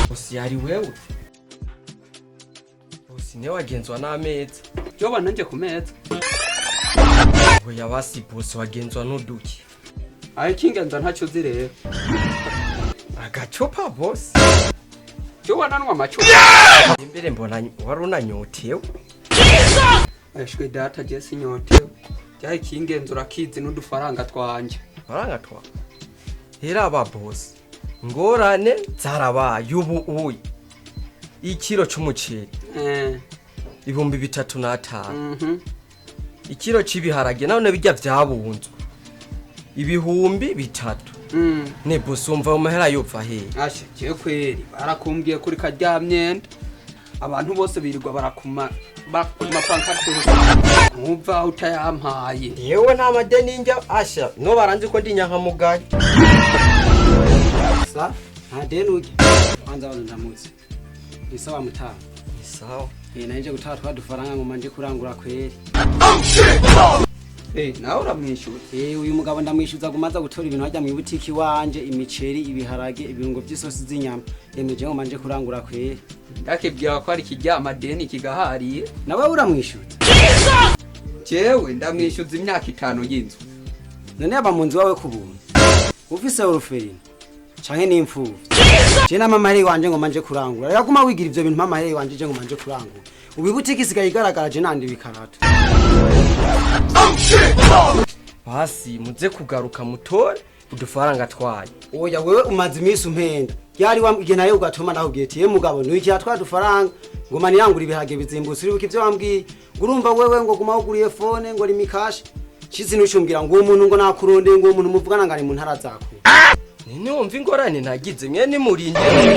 Bosi yari wewe. Bosi niwe wagenzwa n'ameza. Joba nanje ku meza. Oya basi bosi, wagenzwa n'uduki? Ayo kingenza ntacyo uzi rero. Agacupa, bosi. Joba nanwa amacupa. Imbere mbona wari unanyotewe. Ashwe data, je sinyotewe. Byari kingenza urakizi n'udufaranga twanje. Faranga twa rero aba bosi, ngorane zarabaye. Ubu uyi ikiro c'umuceri 3500. Ikiro c'ibiharage none bijya vyabunzwe 3000. Ne bosi, wumva ayo mahera yopfa hehe? Asha je kweri barakumbwiye kuri karya myenda abantu bose birirwa barakuma bakuma pancarte hose, nkumva utayampaye. Yewe, nta madeni njya asha no baranzi ko ndi nyankamugayo. Sa nta deni urya kwanza abantu ndamuzi ni sawa mutaha. Ni sawa. Eh, nanje gutaha twa dufaranga ngo manje kurangura kweri. Eh, nawe uramwishyura? Eh, uyu mugabo ndamwishyuza gumaza gutora ibintu hajya mu ibutiki wanje, imiceri, ibiharage, ibirungo by'isosi z'inyama, yemeje ngo manje kurangura kweri. Ndakibwira ko ari kijya amadeni kigahariye. Nawe uramwishyuza? Jewe ndamwishyuza imyaka 5 y'inzu. None yaba mu nzu wawe ku buntu ufise orphelinat canke n'imfuvyi? Je n'amamahera iwanje ngo manje kurangura, reka guma wigira ivyo bintu, mpamahera iwanje je ngo manje kurangura. Ubu ibutiki isigaye igaragara, je nandi ibikarato. Basi muze kugaruka mutore udufaranga twanyu. Oya, wewe umaze iminsi umpenda ryari wambwiye nawe ugatuma ndakubwiye ati: "Ye mugabo, ntuikira twa dufaranga ngo manirangura ibiharage bizimbutse." Uribuka ivyo wambwiye ngo urumva wewe ngo guma wuguriye phone ngo Lumicash shitsi, ntucumbwira ngo uwo muntu ngo nakurondeye, ngo uwo muntu muvugana ngo ari mu ntara zakure. None wumva ingorane nagize, mwe nimurindire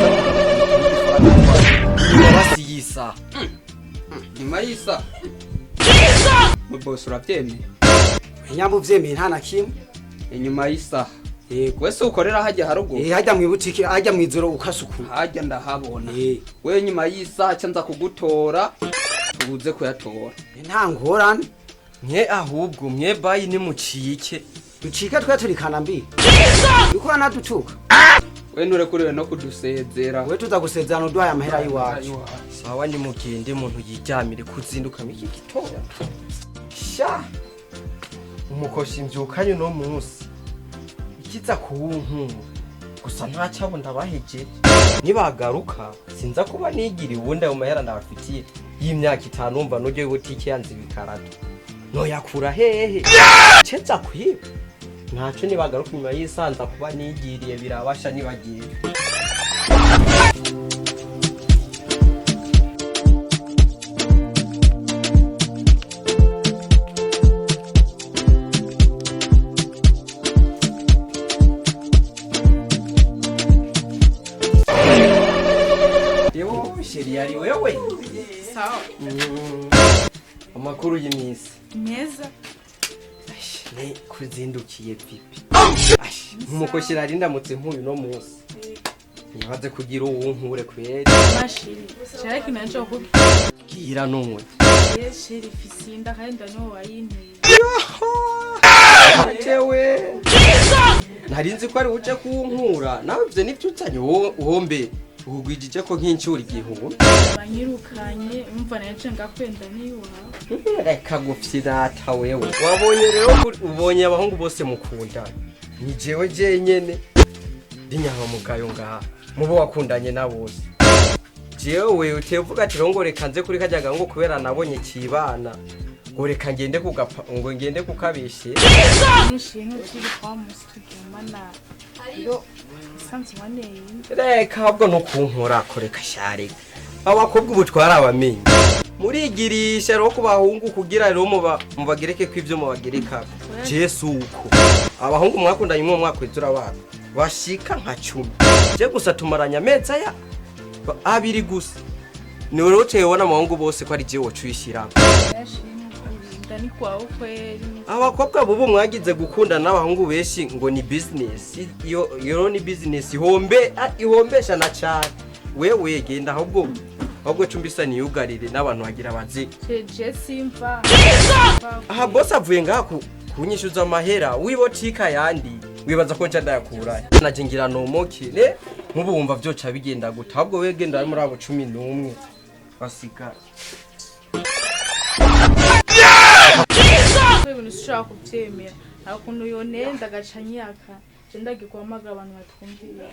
nyuma basi y'isaha. Nyuma y'isaha mu bosi urabyemeye? Inyamba uvyemeye nta na kimwe. Inyuma y'isaha. Yego. Wese ukorera hajya haruguru? Eh, hajya mw'ibutiki, hajya mw'ijoro ukasukura. Hajya ndahabona. Eh. We nyuma y'isaha ca nza kugutora, tubuze kuyatora. Nta ngorane. Mwe ahubwo mwe bayi nimucike. Ducike twe turikana mbi bikuba nadutuka. We nturekuriwe no kudusezera. We tuza gusezerana uduhaye amahera y'iwacu. Sawa, nimugende, muntu yiryamire. Kuzinduka mw'iki gitondo sha umukoshi mvyukanye uno munsi ikiza kuwunkura gusa ntacyabo ndabahejeje. Nibagaruka sinza kuba nigiriye ubundi ayo mahera ndabafitiye y'imyaka 5. Wumva n'uryo butike yanze ibikarato noyakura hehe? Ceza kwiba ntaco. Nibagaruka inyuma y'isanza kuba nigiriye birabasha nibagiye. Yo chérie, yari wewe? Sawa. Amakuru y'iminsi? Meza. Ni kuzindukiye vipi? Umukoshi nari ndamutse nkuyu no munsi ntibaze kugira uwunkure kweri. Ma chérie, shara ikintu naco kukubwira. Bwira none. Ye chérie, mfise inda kandi ndano wayinteye. Jewe nari nzi ko ari uje kunkura nawe, ivyo nivyo uzanye uhombe uhugwijije ko nk'incuro 1000. Banyirukanye, umva naje ngakwenda niwawe. Reka gufyinata wewe. Wabonye rero ubonye abahungu bose mukundana, ni jewe jenyene ndi nyankamugayo ngaha mubo wakundanye na bose. Jewe utevuga ati ngo reka nze kuri kajya ngo kubera nabonye kibana ngo reka ngende kugapa ngo ngende kukabeshe. Nishimwe turi kwa musi turyamana rero isanzwe waneye inda. Reka ahubwo no kunkorako, reka shareka. Abakobwa ubu twarabamenye, murigirisha rero ku bahungu kugira rero mubagereke ko ivyo mubagereka. Je uko abahungu mwakundanye umwe mwaka weza urabana bashika nka 10, je gusa tumaranye amezi aya 2 gusa. Ni rero uciye ubona abahungu bose ko ari jewe woca uyishiramo. Yashimwe inda ni kwawe kweri. Abakobwa bubu mwagize gukundana n'abahungu benshi ngo ni business. Iyo iyo ni business ihombe ihombesha na cyane. Wewe genda ahubwo cumbisa niyugarire n'abantu bagira bazi. Je simva. Aha boss avuye ngaha kunyishyuza amahera w'ibotika yandi. Wibaza ko nca ndayakurahe? Naje ngira nomokere nk'ubu wumva vyoca bigenda gute? Ahubwo wewe genda muri abo 11 basigaye. Ko ibintu sinshobora kuvyemera, nta kuntu yonenda agaca nyaka. Je ndagiye guhamagara abantu batwumvira.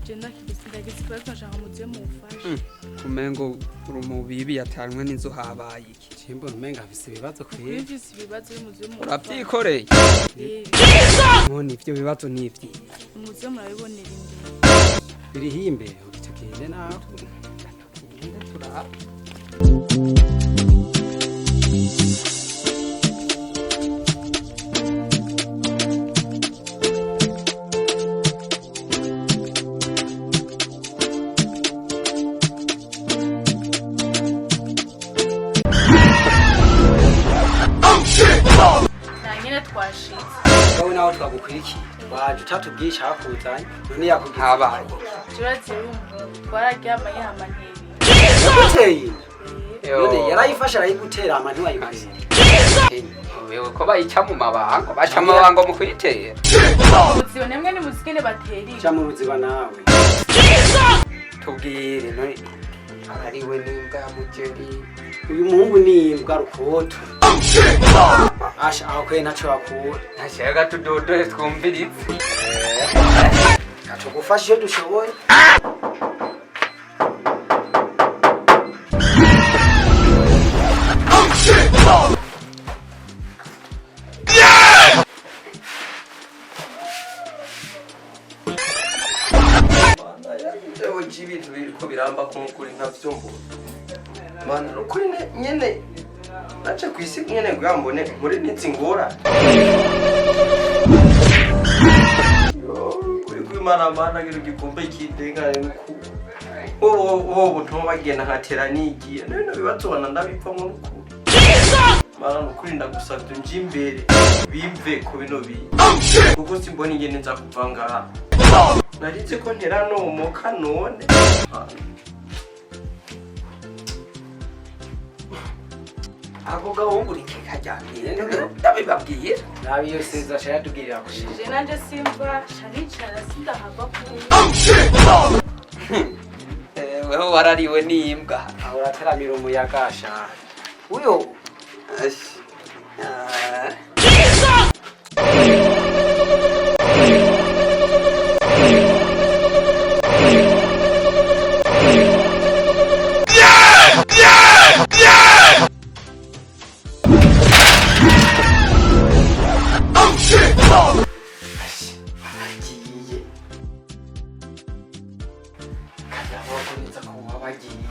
Je ndagize ikibazo, nshaka muze mumfashe. Kumengo uri umubibi yatanwe n'inzu, habaye iki? Cimbona umenga afise ibibazo Kuri kweri. mfise ibibazo, muze mumfashe. Urabyikoreye? Eh, None ivyo bibazo ni ivyi? Muze murabibonera imbere. Biriho imbere tugende nawe. Tugende turabe. Na nyene twashitse. Wowe nawe twagukurikiye waje utatubwiye icakuzanye, none yakubwiye? Habaye? Turazi urumva twararyamanye hama ntebe. Yaguteye inda? None yarayifashe arayigutera hama ntiwayikwera? Wewe ko bayica mu mabango, baca amabango mu kuyitera. Muziba nemwe ni muzigene batera ca mu ruziba nawe. Tubwire none ariwe n'imbwa ya mugeri. Uyu muhungu ni imbwa rukoto. Asha, aho kwe ntaco bakura. Ntashaka tudodore twumvirize. Tugufasha iyo dushoboye. Jewe ibintu biriko biramba ko nukuri ntavyo mbona. Mana, nukuri nyene nace kwisi nyene ngo yambone muri nizi ngora. Yo, kuri kwimana mana ngira igikombe kindengane nuku. Wowe butuma bagenda nkatera nigiye. None bibazo bana ndabipfamwo nukuri. Mana, nukuri ndagusavye nje imbere bimve ku bino bintu. Kuko simbona ingene nza kuva ngaha. Narinzi ko ntera nomoka none. Ako gahungu kajyambere ndabibabwira. Nabi iyo seza asha yatugirira kushira. Je nanje simva sharicara sindahava ku. Wewe warariwe n'imbwa. Aho urateramira umuyaga asha uyo. Ashi. Ah. Bagiye kadabakomeza kuba bagiye.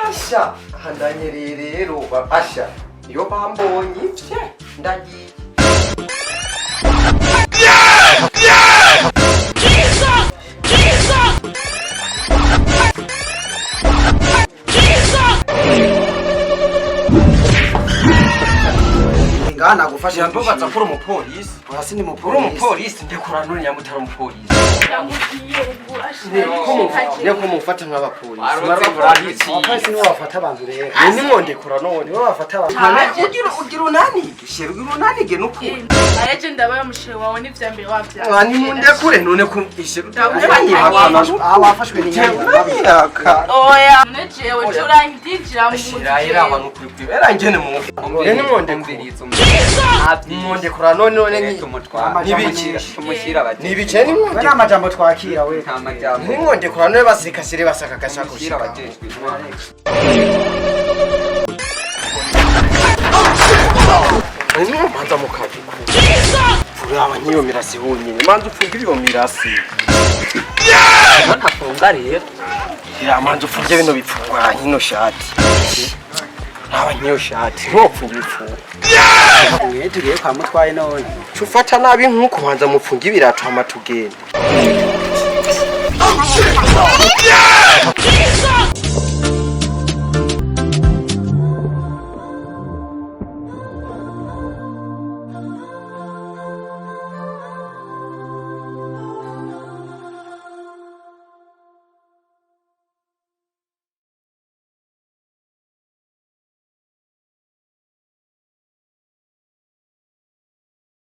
Asha, aha ndanyereye rero asha iyo bambonye ivye ndagiye. Ngaha nagufasha. Yambabaza ko uri umupolisi. Oya, sindi Uri mupolisi. umupolisi, ndekura none nyamutara umupolisi. Ndamubwiye ubwo Neko mufata nk'abapolisi. Warutse Murabizi. Abapolisi nibo bafata abantu rero. Ni nimwondekura none. Nibo bafata abantu. Hana ugira unanige, shera ugira unanige nukuri. Areje ndabaye umushere wawe n'ivya mbere wavya. Mwani mundekure none ko isheru. Aha wafashwe n'inyanya. Unanyihaka. Oya, none jewe turandinjira mu nzu. Shira era abantu kuri kuri. Era ngene mu. None mwondekure. Mwondekura none none ni Tumutwara. Tumushyira abakene. Nibice ni We mwondekura. nta majambo twakira we. Nta majambo. Nimwondekura none basirikasire basaka Tumushyira gashakoshi. abajejwe intwaro. Niyo manza mukabikura. Uraba nkiyo mirasi honyine. Manza upfunge iyo mirasi. Ntafunga rero. Ira manza upfunge bino bipfungwa nkino shati. Raba nk'iyo shati ntopfunga ibipfungo. Mwe tugiye kwa mutwaye none. Cufata nabi nk'uko banza mupfunga ibirato hama tugende.